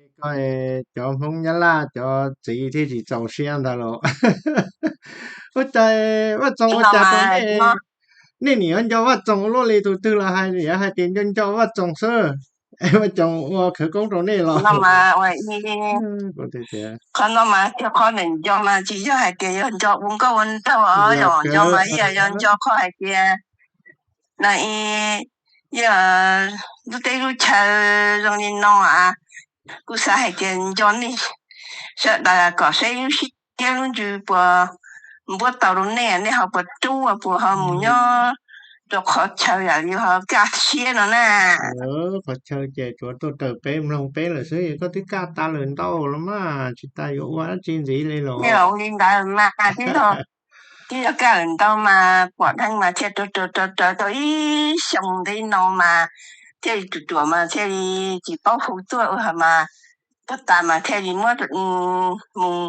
Koj, cov Hmoob Nyab Laj cov txiv thiaj tsis txaus siab ntag los. Ua cas Vaj Txoos ua cas rau nej, nej nim yuav nco Vaj Txoos luaj li, tus twg los hais yuav hais tias nco nco Vaj Txoos xwb. Vaj Txoos ua khawv koob rau nej los? Qhov no mas thiab qhov ntawm nco mas tsis yog hais tias yog nco ua nkauj ua nraug os, yog nco mas ib yam yog nco qhov hais tias no, yog lub teb lub chaw zoo li no a, kuv xav hais tias nco nej sawv daws kom saib lub siab lub ntsws puas npuab tau rau nej, nej ho puas rub puas ho mus nyob rau qhov chaw yam li ho kaj siab no na. Qhov chaw ces tsuav tuaj raws peb mloog peb lawm xwb, koj twb kaj tas lawm ntau los mas tsis tas yuav ua dab tsi ntxiv li los. Ua li ntawd mas twb yog, twb yog kaj lawm ntau mas pom dheev mas thiaj raws raws raws raws tau ib xyoos ntev no mas thiaj li ruam ruam mas thiaj li tsis paub hu tuaj ua mas, tuaj tas mas thiaj li muab mus,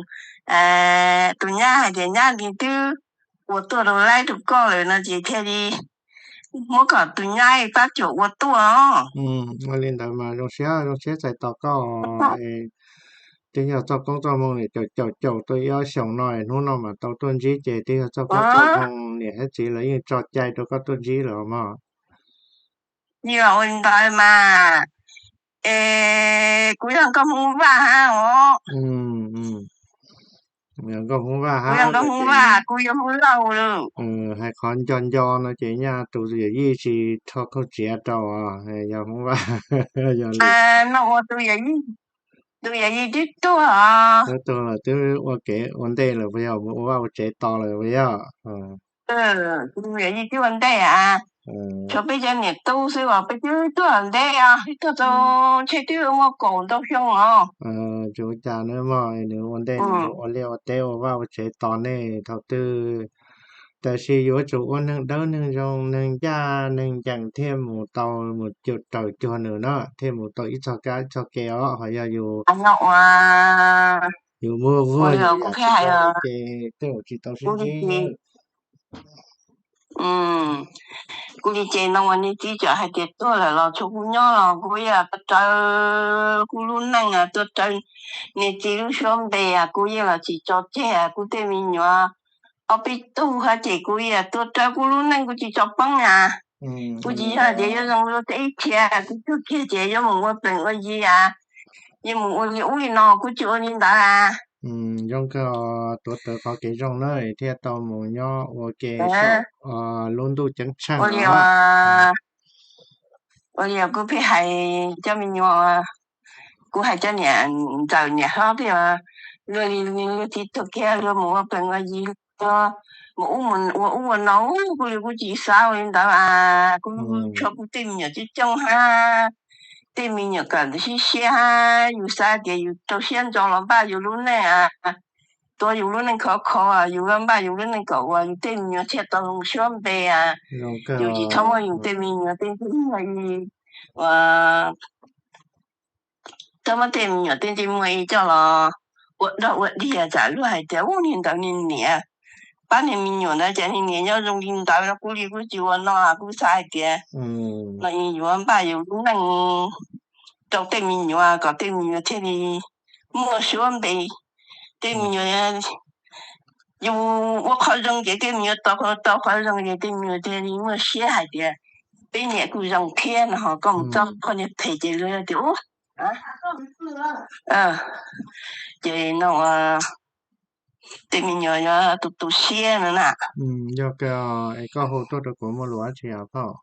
tus nyab hais tias nyab li twb ua tuaj rau laib rau koj lawm no ces thiaj li muab kom tus nyab pab cuam ua tuaj. Ua li ntawd mas zoo siab, zoo siab txais tos koj. Twb yog txoj koob txoj hmoo niam caum caum caum tau ib ob xyoos no, hnub no mas tau tuaj ntsib ces twb yog txoj koob txoj hmoo niam thiab txiv lawv yeej tso cai rau koj tuaj ntsib lawm mog. Yog ua li ntawd mas, es kuv yog nkauj Hmoob Vaj hab os. Yog nkauj Hmoob Vaj hab, kuv yog Hmoob Lauj lawm. Hais qhov nco nco no ces nyaj tus yawm yij tsis rho khaub tsiav rau, yog Hmoob Vaj. No ua tus yawm yij twb tuag, twb tuag lawm twb ua kev ua ntej lawm puas yog, mus ua vaj ua tsev tos lawm puas yog? Tus yawm yij twb ua ntej a, tshuav peb cov niam tub xwb os, peb twb tuag ntev os, tuag tau ntshe twb muaj kaum ntau xyoo os. Tsis ua cas nawb mog, nws ua ntej nws ua liaj ua teb ua vaj ua tsev tos nej thaum twg. Tab sis yuav tsum ua neeg dawb neeg zoo, neeg ncaj neeg ncees thiaj mus tau, mus raws cuag nws na, thiaj mus tau ib txog kab ib txog ke os. Ho yog yus, yus muag vuag yus yam tsis zoo ces tej zaum tsis tau sib ntsib. Kuv li ces no uas niag txiv txawm hais tias tuag lawm los tshuav kuv nyob los kuv ib yam rawv kuv lub neej tuaj rawv niag txiv lub suab npe, kuv ib yam los tsis tso tseg kuv tej me nyuam ob peb tug hab ces kuv ib yam tuaj rawv kuv lub neej kuv tsis tso poob na. Kuv tsis yog tias yuav zoo li teb thiab, kuv tug kiag ces yuav mus ua plees ua yi a, yuav mus ua li ub li no, kuv tsis ua li ntawd a. Zoo kawg, tuav rawv qhov kev zoo na thiaj tau mus nyob ua ke lub ntuj ceeb tsheej. Ua li kuv pheej hais cov me nyuam, kuv hais cov niam ntxawm niam hlob thiab, luag li luag txiv tuag kiag luag mus ua plees ua yi, mus ua ub ua no, kuv li kuv tsis xav ua li ntawd a. Kuv tshuav kuv tej me nyuam coob coob hab, tej me nyuam kawm ntawv siab siab hab, yus xav tias yus rau siab ntso los npaj yus lub neej a, tuav yus lub neej khov kho, yus npaj yus lub neej kom ua yus tej me nyuam thiaj tau zoo suab npe a. Yus tsis txhob muab yus tej me nyuam tej ntsej muag, txhob muab tej me nyuam tej ntsej muag coj los ua dog ua dig, tsam luag hais tias ub niag ntawd niag niam pab niag me nyuam ntawd ces niag niam nyob zoo li ntawd no. Kuv li kuv tsis ua no, kuv xav hais tias no yuav npaj yus lub neej rau tej me nyuam kom tej me nyuam thiaj li muaj suab npe. Tej me nyuam, yus ua qhov zoo ces tej me nyuam tau, tau qhov zoo ces tej me nyuam thiaj li muaj siab hais tias peb niam kuj zoo thiab no. Ho koj mus txog qhov niag phem ces luag tias ub, ces no tej me nyuam yuav tu tu siab no na. Yog kawg, es koj hu tuaj rau kuv muaj lus dab tsi os phauj?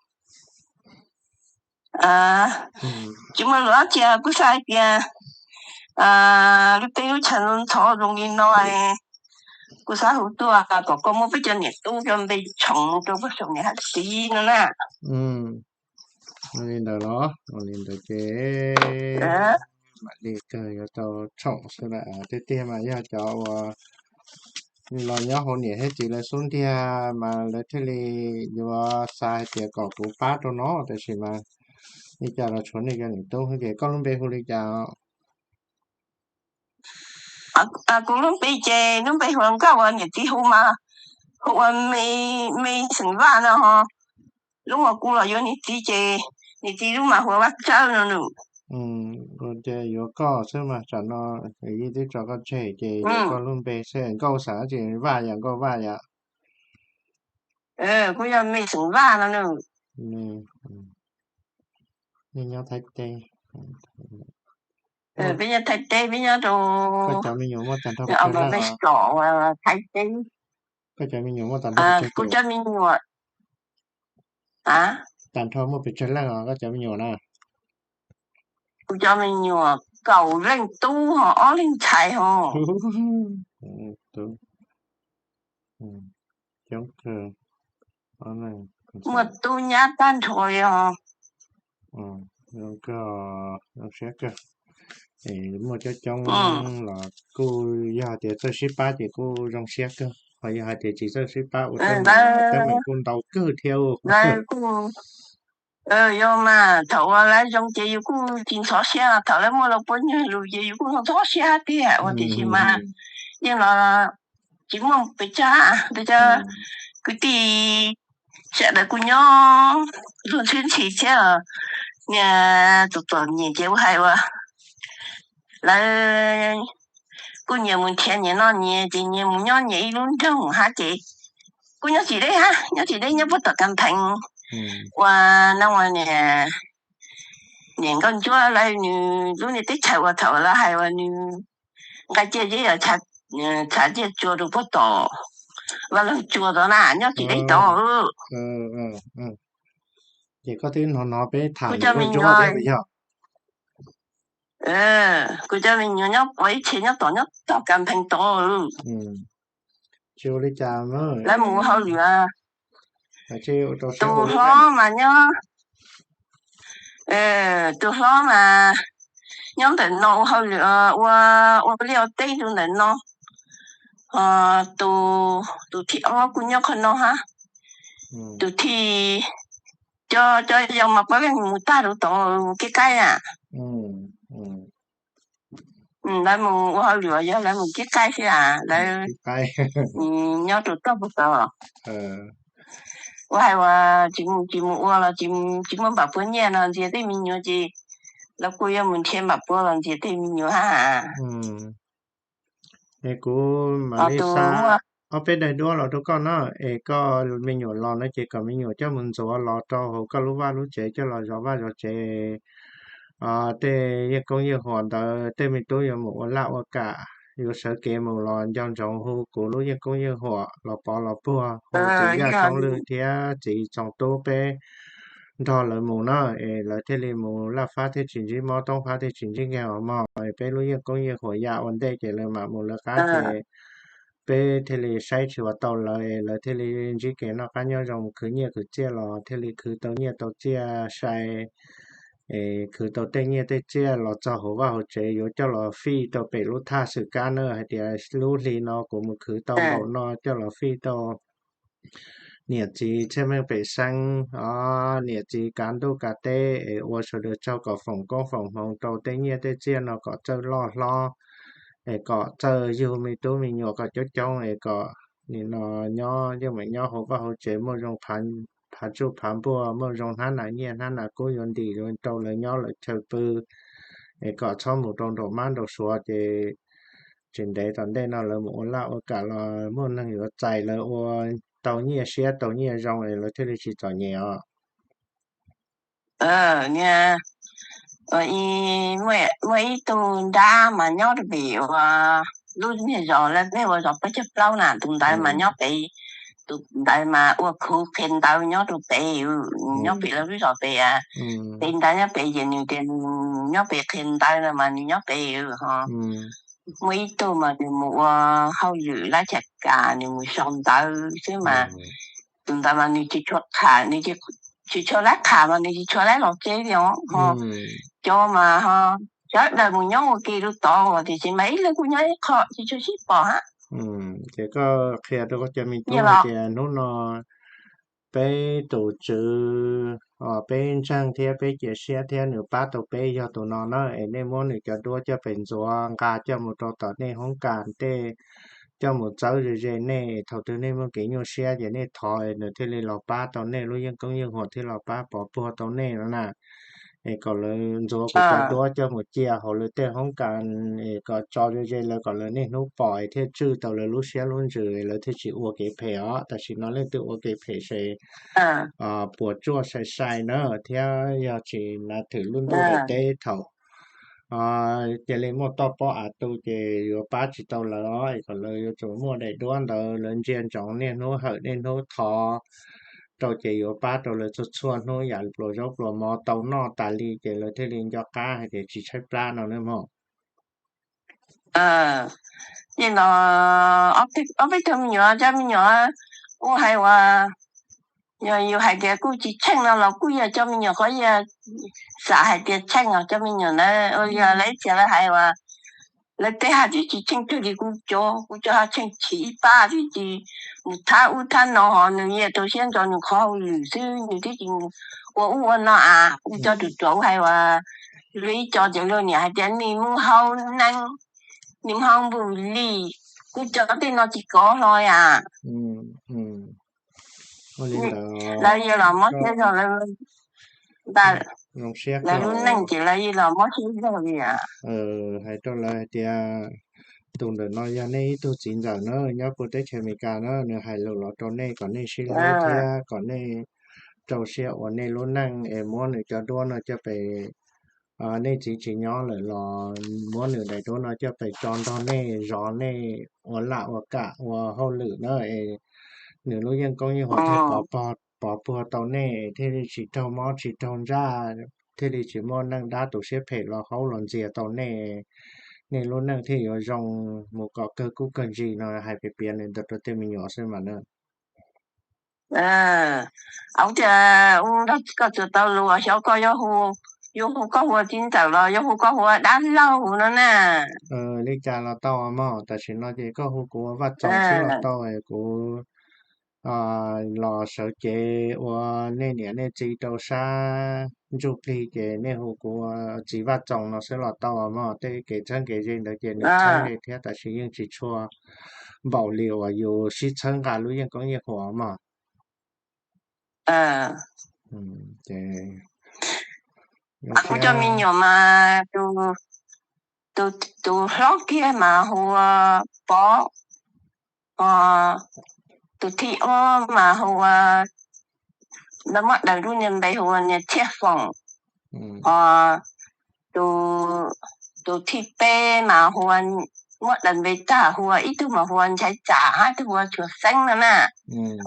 Tsis muaj lus dab tsi, kuv xav hais tias lub teb lub chaw ntxhov zoo li no, kuv xav hu tuaj kom koj muab peb cov niam tub cov npe tshoov rau peb saum niam hab txiv no na. Ua li ntawd los, ua li ntawd ces mam li kawg yuav tau tshoom xwb lawm. Tiag tiag mas yog cov uas los nyob hauv niam thiab txiv lawv xub ntiag mas lawv thiaj li yuav xav hais tias kom kuv pab rau no, tab sis mas li cas los tshuav nej cov niam tub ces koj lub npe hu li cas? Kuv lub npe ces lub npe hu ua Nkauj, uas niam txiv hu mas hu ua Me, Me xeem Vaj no ho. Lub uas kuv los yuav niam txiv ces niam txiv lub mas hu ua Vaj Tsawb no nws. Ces yuav koj xwb mas tsam no Yeej twb tso koj tseg ces yuav koj lub npe xwb. Nkauj xav tsis Vaj yom, Nkauj Vaj yom? Kuv yog me xeem Vaj no. Nej nyob Thaib teb? Peb nyob Thaib teb, peb nyob rau, koj cov me nyuam muaj tag nrho pes tsawg leej? Thaib teb. Koj cov me nyuam muaj tag nrho pes tsawg? Kuv cov me nyuam, tag nrho muaj pes tsawg leej os koj cov me nyuam na? Kuv cov me nyuam kaum leej tub ho ob leeg ntxhais ho. Coob kawg. Muaj tub nyab tag nrho li os. Zoo kawg, zoo siab kawg. Muaj coob coob los kuj yog tias txawj sib pab ces kuj zoo siab kawg, ho yog hais tias tsis txawj sib pab ua teeb meem kuj ntau kawg thiab. Yog mas thaum uas lawv zoo ces yus kuj tsis ntxhov siab, thaum lawv muaj lawv pab nyuag lus ces yus kuj ntxhov siab tiag ua tiam sis mas yeej los tsis muaj pes tsawg, pes tsawg kwv tij sawv daws kuj nyob luag ntxhi ntxhi thiab. Niag txom txom nyem ces ua hais ua lawv kuj nyias mus nrhiav nyias noj nyias ces nyias mus nyob nyias ib lub nroog hab ces kuj nyob tsis deb hab, nyob tsis deb nyob puag tom Kas Pheev. Ua no ua niam, niam Nkauj Ntsuab lawv nws lub niag teb chaws uas thaum lawv hais uas nws nqa ciaj zeb, txhais ciaj tsua rau puag tom Vaj Loog Tsua tod na, nyob tsis deb tod. Ces koj twb hnov hnov peb tham yog? Kuv cov me nyuam nyob pov ib txhia nyob tom nyob tom Kas Pheev tod. Tsis ua li cas, lawv mus ua hauj lwm. Tus hlob mas nyob, tus hlob mas nyob ntawm no ua hauj lwm, ua, ua liaj ua teb rau ntawm no. Tus, tus thib ob kuj nyob qhov no hab. Tus thib, cov, cov yau mas puav leej mus tag rau tod, mus kev qaib na. Lawv mus ua hauj lwm yog lawv mus kev qaib xwb as, lawv nyob rau toj puag tod. Ua hais uas tsis mus, tsis mus ua los tsis muaj npam puav nyiaj no ntxias tej me nyuam ces lawv kuj yuav mus nrhiav npam puav los ntxias tej me nyuam hab. Es kuv mam li xa ob peb daim duab los rau koj na, es koj me nyuam los no ces kom me nyuam coj mus ntxuav los rau hauv koj lub vaj lub tsev, coj los zov vaj zov tsev. Tej yeej koob yeej huam ntawd tej me tub yuav mus ua laj ua kam, yuav sawv kev mus los nco ntsoov hu kuv lub yeej koob yeej huam los pov los puag, hu txiv Yaj Soob Lwj thiab txiv Txoos Tub peb nrog lawv mus na, es lawv thiaj li mus laj fab thiaj tsis ntsib mob, toob fab thiaj tsis ntsib nkeeg os mog. Peb lub yeej koob yeej huam ya ua ntej ces lawv mam mus lawv qab ces peb thiaj li saib tsis ua tau lawv, lawv thiaj li ntsib kev noj qab nyob zoo, khwv nyiaj khwv txiaj los thiaj li khwv tau nyiaj tau txiaj sai, es khwv tau tej nyiaj tej txiaj los txog hauv vaj hauv tsev yuav coj los fij rau pem lub thaj xwm kab na, hais tias lub hli no kuv mus khwv tau npaum no coj los fij rau niam txiv txhiaj meej pem xeeb, niam txiv kav ntuj kav teb, es ua sawv daws tsaug kom foom koob foom hmoov rau tej nyiaj tej txiaj no kom txawj loj hlob, es kom txawj yug me tub me nyuam kom coob coob, es kom nim no nyob yeej meem nyob hauv vaj hauv tsev muaj zoo phav tsuj phav npuaj, muaj zoo hnab nas nyiaj hnab nas kub yuav ntim yuav rau lawv nyob lawv chaw pw, es kom txhob mus rau nraum mab nraum suav ces tsis ntev tom ntej no lawv mus ua laj ua kam los muaj neeg yuav txais lawv ua tau nyiaj siab tau nyiaj zoo es lawv thiaj li tsis txom nyem os. Niag, muaj ib tug nrab mas nyob rau pem uas lub niag zos lawv peb ua zos peb caug plaub na, tus ntawd mas nyob pem, tus ntawd mas ua khuv qhia ntawv nyob rau pem, nyob pem lawv lub zos pem, pem ntawd nyob pem ces nws tias nws nyob pem qhia ntawv no mas nws nyob pem ho. Muaj ib tug mas nws mus ua hauj lwm lab chaw kam, nws mus sau ntawv xwb mas tus ntawd mas nws tsis tshua qham, nws tsis tshua lab qham mas nws tsis tshua lab los tsev li os ho. Cov mas ho sawv daws mus nyob ua ke rau tod tiam sis mas ib leeg kuj nyob ib qho tsis tshua sib pom hab. Ces koj qhia rau koj cov me tub hais tias hnub no peb tus tswv, peb ntseeg thiab peb cia siab thiab nws pab tau peb yog tus no na, es nej muab nws cov duab coj pem ntxuav nqa coj mus rau tom nej hoob kas tej, coj mus txawb ze ze nej, thaum twg nej muaj kev nyuaj siab ces nej thov nws thiaj li los pab tau nej, lub yeej koob yeej huam thiaj los pab pov puag tau nej no na. es kom lawv ntxuav kuv cov duab coj mus cia hauv lawv tej hoob kas, es kom tso ze ze lawv kom lawv niaj hnub pom es thiaj tswj tau lawv lub siab lub ntsws, lawv thiaj tsis ua kev phem os. Tam sim no leej twg ua kev phem ces puas tsuaj sai sai na, thiab yog tsis na thwm lub ntuj daim teb thaum cia li muaj toj pob av tu ces yuav pab tsis tau lawv os, es kom lawv yuav tsum muaj daim duab ntawd lawv ntsia ntsoov niaj hnub hawm niaj hnub thov rau ces yuav pab rau lawv txhua txhua hnub yam pluas zaub pluas mov tau noj tas li ces lawv thiaj li nco qab hais tias tsis tshaib plab no na mog. Ces no ob peb tug me nyuam, cov me nyuam ua hais uas yog yus hais tias kuj tsis tsheej no los kuj yog cov me nyuam qhov yog xav hais tias tsheej os. Cov me nyuam na ua yog lawv ib txhia lawv hais uas lawv tej hais twb tsis tsheej twg li, kuv cov kuv cov ho tsheej chim ib pab twb tsis mus thab ub thab no, ho nws yeej rau siab ntso nws qhov hauj lwm xwb, nws twb tsis ua ub ua no a, kuv cov ruam ruam hais uas luag ib co ces luag niam hais tias nws mus hauv neeg, nws mus hauv npus lis, kuv cov tej no tsis kov hlo a. Lawv yeej los mob siab zog, lawv lub neej ces lawv yeej los mob siab zog li a. Hais rau lawv hais tias tus ntawm no yog nej ib tug txiv ntxawm na, nyob puag teb chaws Amelikas na, nws hais lus los rau nej kom nej sib hlub thiab kom nej rau siab ua nej lub neej es muab nws cov duab no coj pem, nej txiv tsis nyob lawm los muab nws daim duab no coj pem tso nrog nej zov nej ua lam ua kam ua hauj lwm na, es nws lub yeej koob yeej huam thiaj pov puag tau nej, thiaj li tsis raug mob tsis raug ntsaj, thiaj li tsis muaj neeg dab tus siab phem los haub los ntxias tau nej, nej lub neej thiaj yuav zoo mus kom kawg kub kawg ntsis no. Hais piav piav li ntawd rau tej me nyuam xwb mas na. Au tias ua nrog koj txawm tau lus xyov koj yuav hu koj hu ua txiv ntxawm los yuav hu koj hu ua dab laug no na. Li cas los tau mog, tam sim no ces koj hu kuv ua Vaj Txoos xwb los tau, kuv los sawv cev ua nej niam nej txiv rau sab ntsuj plig ces nej hu kuv ua txiv Vaj Txoos no xwb los tau mog. Tej kev txheeb kev ze ntawd ces nws txheeb li thiab, tab sis yeej tsis tshua npaum li uas yus sib txhawb nqa lub yeej koob yeej huam mog. Kuv cov me nyuam mas tus hlob kiag mas hu ua Pov, tus thib ob mas hu ua, lawv muab daws lub niag npe hu ua niag Txhiaj Foom, tus thib peb mas hu ua, muab daws npe tag hu ua, ib tug mas hu ua Nchaiv Tsam, ib tug hu ua Tshua Xeeb no na.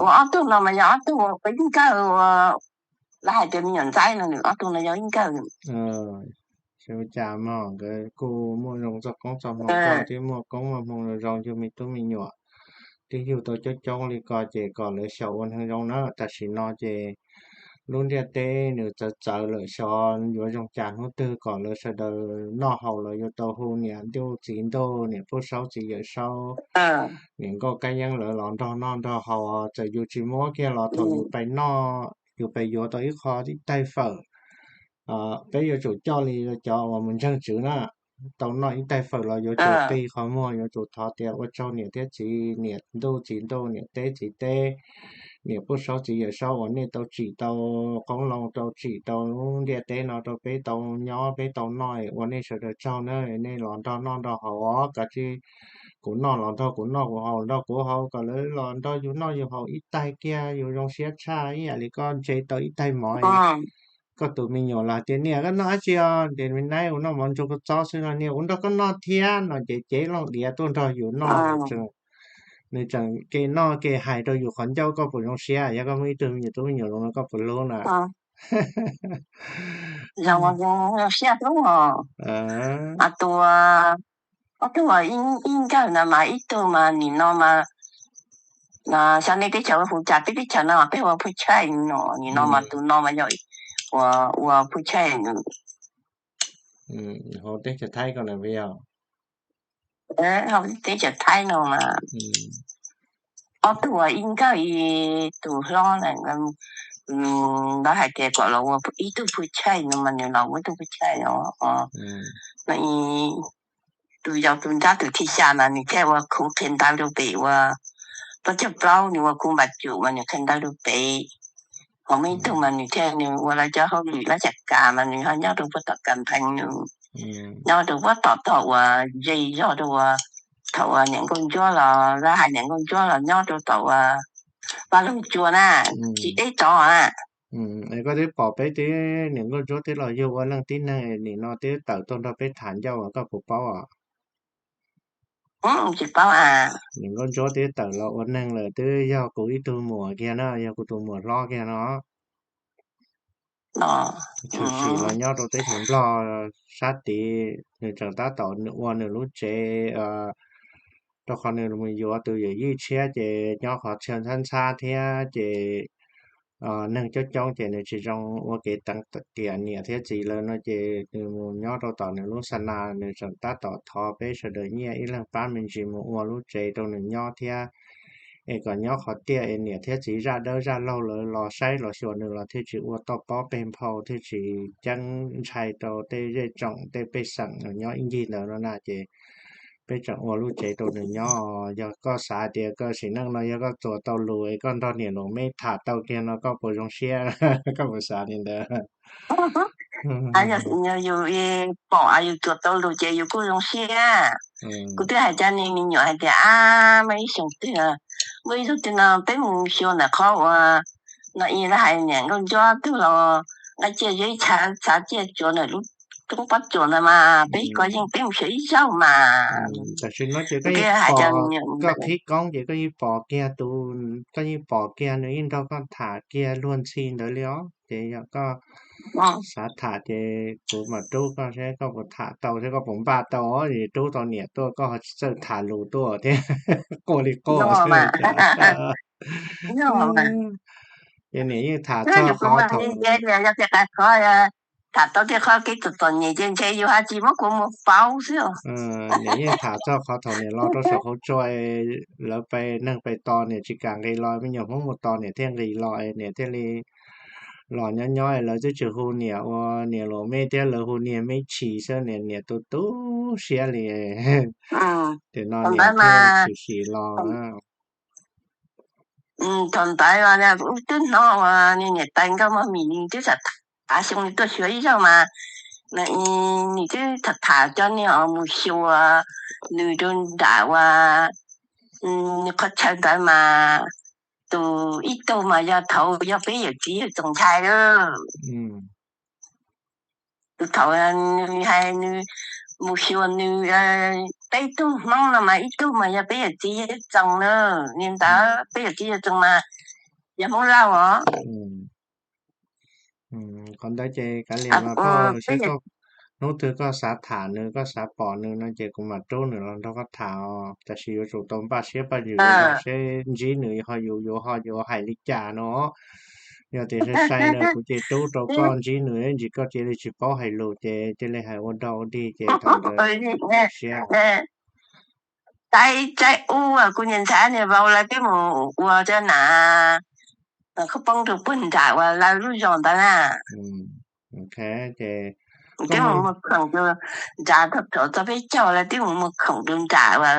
Ua ob tug no mas yog ob tug ua ib nkawg, lawv hais tias me nyuam ntxaib no, nws ob tug no yog ib nkawg. Xyov cas mog, nkawd kuj muaj zoo txoj koob txoj hmoo, thiab muaj koob muaj hmoo zoo zoo yug me tub me nyuam, twb yug tau coob coob li ko ces kom lawv xyaum ua neeg zoo na. Tam sim no ces lub ntiaj teb nws txawv txawv lawm, xyov yuav zoo cas hnub twg kom lawv sawv daws noj haus los yuav tau hu niam ntuj txiv ntuj, niam pub saub txiv yawm saub, niam nkauj kab yeeb lawv los nrog noj nrog haus. Txawm yus tsis muab kiag los thaum yus pais noj, yus pais yuav tau ib qho ib taig fawm, peb yuav tsum coj li cov uas mus ntseeg tswv na, tau noj ib taig fawm los yuav tsum qi qhov muag, yuav tsum thov tias ua tsaug niam thiab txiv, niam ntuj txiv ntuj, niam teb txiv teb, niam pub saub txiv yawm saub uas nej tau tsim tau qoob loo, tau tsim tau lub ntiaj teb no rau peb tau nyob peb tau noj, ua nej sawv daws tsaug na. Nej los nrog noj nrog haus os, kav tsij kuv noj los nrog kuv noj, kuv haus los nrog kuv haus, kom lawv los nrog yus noj yus haus ib taig kiag, yus zoo siab tshaj ib yam li koj ntse tau ib taig mov. Koj tus me nyuam los tias niam koj noj dab tsi os, ces me nab ua noj mov ntsuag kua txob xwb no, niam ua nrog koj noj thiab no ces cev loo diav tuaj nrog yus noj. Nws tseem ke noj ke hais rau yus qhov ncauj, koj puas zoo siab? Yog koj muaj ib tug me nyuam tub me nyuam zoo no koj puas hlub na? Zoo siab hlub os. Tus, ob tug ib nkawg no mas ib tug mas nim no mas, xyov nej teb chaws hu cas, peb teb chaws no peb hu ua Phu Tshaij no, nim no mas tus no mas yog ua Phu Tshaij no. Hauv teb chaws Thaib ko na, hauv teb chaws Thaib no mas ob tug ib nkawg, tus hlob na, lawv hais tias kom los ua ib tug Phu Tshaij no mas nws los ua ib tug Phu Tshaij no. Tus yau tus nrab tus thib xya mas nws thiaj ua khuv qhia ntawv rau pem ua, plaub caug plaub nws ua khuv npam cum mas nws qhia ntawv rau pem. Ho muaj ib tug mas nws thiaj nws ua lawv cov hauj lwm lawv caj kas mas nws ho nyob rau puag tom Kas Phees, nws nyob rau puag tom tog uas ze zog rau uas thaum uas niam nkauj ntsuab los, lawv hais niam nkauj ntsuab los nyob rau tom uas Vaj Loog Tsua na, tsis deb tsov na. Koj twb pom peb twb niam nkauj ntsuab twb los yug ua leej tib neeg, nim no twb tawm tuaj nrog peb tham ncauj, koj puas paub os? Tsis paub a. Niam nkauj ntsuab twb tawm los ua neeg lawm, twb yog kuv ib tug muam kiag na, yog kuv tus muam hlob kiag no. Tshwm sim los nyob rau teb chaws Nplog sab tid, nws tseem tab tom ua nws lub tsev, rau qhov nws mus yuav tus yawm yij tshiab ces nyob qhov chaw ntxhab ntxhab thiab ces neeg coob coob ces nws tsis zoo ua kev teev tiam niam thiab txiv lawm no ces nws mus nyob rau tom nws lub xa nas, nws tseem tab tom thov peb sawv daws nyiaj ib leeg pab me ntsis mus ua lub tsev rau nws nyob thiab, es kom nyob qhov tiaj es niam thiab txiv zaj dawb zaj laug lawv los saib los xyuas nws los thiaj tsis ua toj pob peg nphau, thiaj tsis ceeb ntshai rau tej zej tsoom tej pej xeem nyob ib ncig ntawd no na ces peb tseem ua lub tsev rau nws nyob. Yog koj xav tias koj sim neej no yog koj txuas tau lus es koj nrog niam laus me tham tau kiag no koj puas zoo siab, koj puas xav li ntawd? Yus pom yus txuas tau lus ces yus kuj zoo siab. Kuv twb hais cov niag me nyuam hais tias, ab, muaj ib xyoos twg, muaj ib tug twg no peb mus xyuas ntawm qhov uas no ib, lawv hais niam nkauj ntsuab tug los nqa ciaj zeb, txhav ciaj tsuas ntawm lub roob pob tsuas ntawd mas peb kov yeej peb mus xyuas ib zaug mas. Tam sim no ces koj yeej pom, koj qhib koob ces koj yeej pom kiag tus, koj yeej pom kiag nws yeej nrog koj tham kiag luag ntxhi ntawd li os. Ces yog koj xav tham ces kuv mam rub koj seb koj puas tham tau, seb koj puas npaj tau. Rub tau niam tuaj koj ho tsis txawj tham lus tuaj thiab, quaj li quaj xwb. Ces niam yeej tham txog qhov thaum, tham tau tej qhov kev txom txom nyem ces ntshe yus ho tsis muab kuv mus paub xwb. Niam yeej tham txog qhov thaum niam los rau saum qhov tsua, lawv pais neeg pais tos niam tsis kam nqis los, me nyuam Hmoob mus tos niam thiaj nqis los, niam thiaj li los nyob nyob, lawv twb tsis hu niam ua niam laus me thiab, lawv hu niag me tshis xwb, niam niam tu tu siab li. Tiam no niam thiaj tshwm sim los. Thaum ntawd twb hnov uas niam tais Nkauj Mog Mim twb tham, xyoo nws tuaj xyuas ib zaug mas nws twb tham tham cov niag mus xyuas nws rau nram uas nws qhov chaw ntawd mas tus ib tug mas yog thaum yog peb yawm txiv yawg Txoov Nchai lawm. Tus thaum nws hais nws mus xyuas nws peb tug Hmoob no mas ib tug mas yog peb yawm txiv yawg Txoov na, li ntawd peb yawm txiv yawg Txoov mas yog Hmoob Lauj os. Qhov ntawd ces kav liam mas koj saib koj, hnub twg koj xav tham nws koj xav pom nws no ces kuv mam rub nws los nrog koj tham os. Tab sis yuav tsum tau npaj siab npaj ntsws seb ntsib nws ho yus yuav ho yuav hais li cas no. Yog tias sai sai no kuv ces rub rau koj ntsib nws ib ntsis koj cia li tsis paub hais lus ces cia li hais ua dog ua dig ces thaum ntawd siab. Tais tsaib ub, kuv niam ntxhais niam vauv lawv twb mus ua cov nas khawb poob rau puag nram uas lawv lub zos ntawd na. Ces twb mus muag khoom rau nram, thaum txog peb caug lawv twb mus muag khoom rau nram uas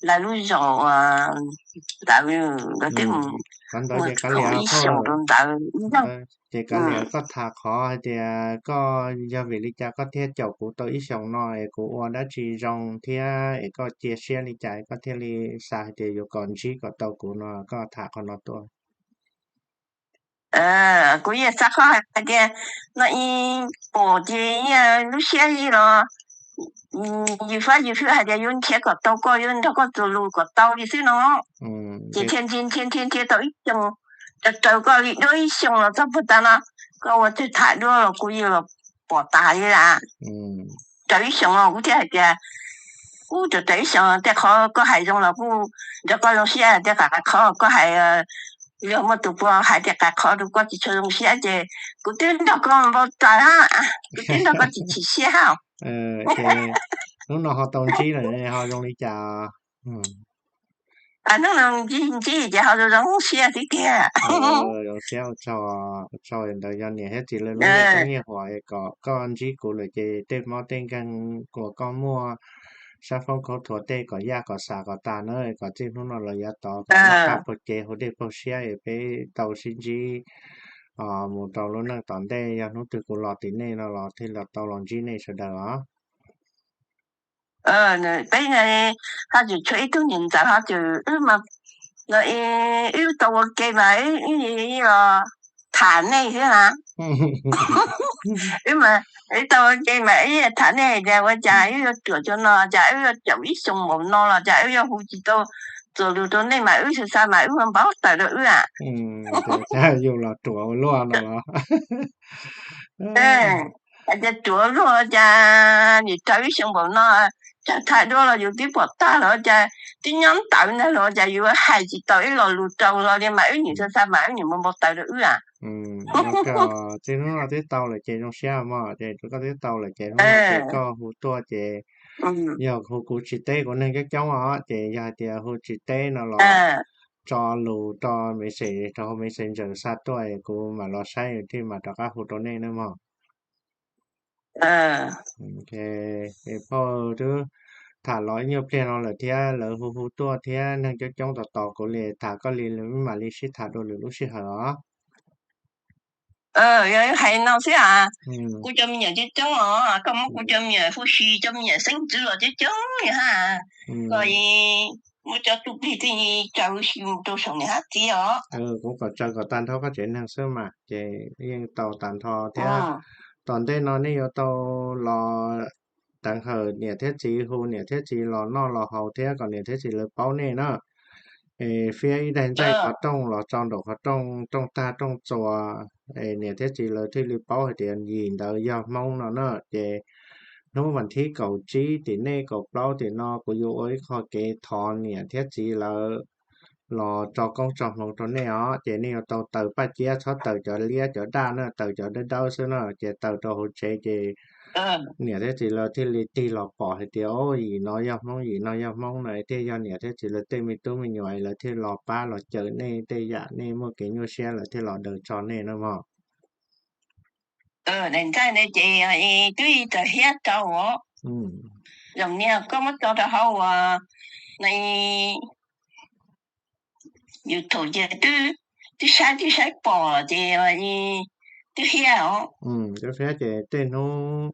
lawv lub zos uas ntawd, lawv twb mus muag khoom ib xyoos rau ntawd ib zaug. Ces kav liam koj tham qhov hais tias koj yog vim li cas koj thiaj caum kuv tau ib xyoos no es kuv ua dab tsi zoo thiab es koj cia siab li cas koj thiaj li xav hais tias yuav kom ntsib kom tau kuv no, koj tham qhov no tuaj. Kuv yeej xav qhov hais tias no ib pom ces lub siab ib los yus fab yus fwb hais tias yuav nrhiav kom tau koj, yuav nrog koj txuas lus kom tau li xwb no. Ces thiaj nrhiav nrhiav nrhiav nrhiav tau ib xyoos, raws raws koj li dua ib xyoos los txog puag ta no, koj ua twg tham dua los kuv yeej los pom tas li lawm. Raws ib xyoos los kuv thiaj hais tias, ub, raws raws ib xyoos tej qhov koj hais zoo los kuj nrog koj zoo siab, tej qhov koj hais, yog muaj tus puag hais tej qhov rau koj tsis tshua zoo siab ces kuv twb nrog koj npau taws, kuv twb nrog koj tsis chim siab. Ces hnub no ho tau ntsib lawm ho zoo li cas? Hnub no ntsib ces ho zoo zoo siab xwb tiag. Zoo siab ua tsaug, ua tsaug ntawd yog niam thiab txiv lawv lub nyiaj huam kom koj ntsib kuv lawm ces tej mob tej nkeeg uas koj muaj sab foob khaub thuas tej kom yaj kom xav kom tas na, kom txij hnub no los yav tod kom noj qab puag cev haus dej puag siab es peb tau sib ntsib mus rau lub neej tom ntej, yog hnub twg kuv los tim nej no los thiaj los tau los ntsib nej sawv daws os. Peb ho tseem tshuav ib tug niam ntxawm ho tseem, wb mas, no, wb tau ua ke mas wb los tham nej thiab na. Wb mas, wb tau ua ke mas wb tham nej hais tias ua cas wb yuav ruam cov no, cas wb yuav caum ib xyoos npaum no los cas wb yuav hu tsis tau txuas lus rau nej mas wb xav xav mas wb npau taws rau wb a. Yus los ruam ua luaj no los. Hais tias ruam luaj cas nim raws ib xyoo npaum no, cas tham dua los yus twb pom tag los cas twb nyob ntawd ntag los cas yus hais tsis tau ib lo lus rau los li mas wb nim xav xav mas wb nim npau npau taws rau wb a. Txij hnub no twb tau lawm ces zoo siab mog, ces koj twb tau lawm ces hnub no ces koj hu tuaj ces yog hu kuv tsis teb kuv neeg coob coob os, ces yog hais tias hu tsis teb no los tso lus rau message, rau hauv messenger xa tuaj kuv mam los saib thiaj mam rov qab hu rau nej na mog. Phauj twb tham los ib nyuag pliag no lawm thiab lawv hu hu tuaj thiab neeg coob coob tos tos kuv li, tham koj li mam li sib tham dua lwm lub sij hawm os. Yog hais no xwb as, kuv cov me nyuam coob coob os, koj muab kuv cov me nyuam huv si cov me nyuam xeeb ntxwv los coob coob li hab, koj muab cov tub plig thiaj tsaws huv si mus rau saum niam hab txiv os. Kuv kom tsaws kom tag nrho koj tsev neeg xwb mas ces yeej tau tag nrho thiab. Tom ntej no nej yuav tau los teev hawm niam thiab txiv, hu niam thiab txiv los noj los haus thiab kom niam thiab txiv lawv paub nej na. Es fiab ib daig ntxaij qhov rooj los tso nraum qhov rooj, rooj tag rooj txuas, es niam thiab txiv lawv thiaj li paub hais tias yim ntawd yog Hmoob no na. Ces hnub vas thib kaum tsib tim nej kaum plaub tim no kuv yuav ua ib qho kev thov niam thiab txiv lawv los tso koob tso hmoov rau nej os. Ces nej yuav tau taws paj ciab, txhob taws cov liab cov daj na, taws cov dawb dawb xwb na. Ces taws rau hauv tsev ces niam thiab txiv lawv thiaj li tig los pom hais tias, o, yim no yog Hmoob, yim no yog Hmoob na, thiaj yog niam thiab txiv lawv tej me tub me nyuam lawv thiaj los pab los cawm nej tej yam nej muaj kev nyuaj siab lawv thiaj los daws tso nej na mog. Daim ntxaij ne ces twb tawm hiab rau os. Zaum niag koj muab tso rau hauv uas YouTube ces twb, twb saib twb saib pom ces twb hiab os. Twb hiab ces tej hnub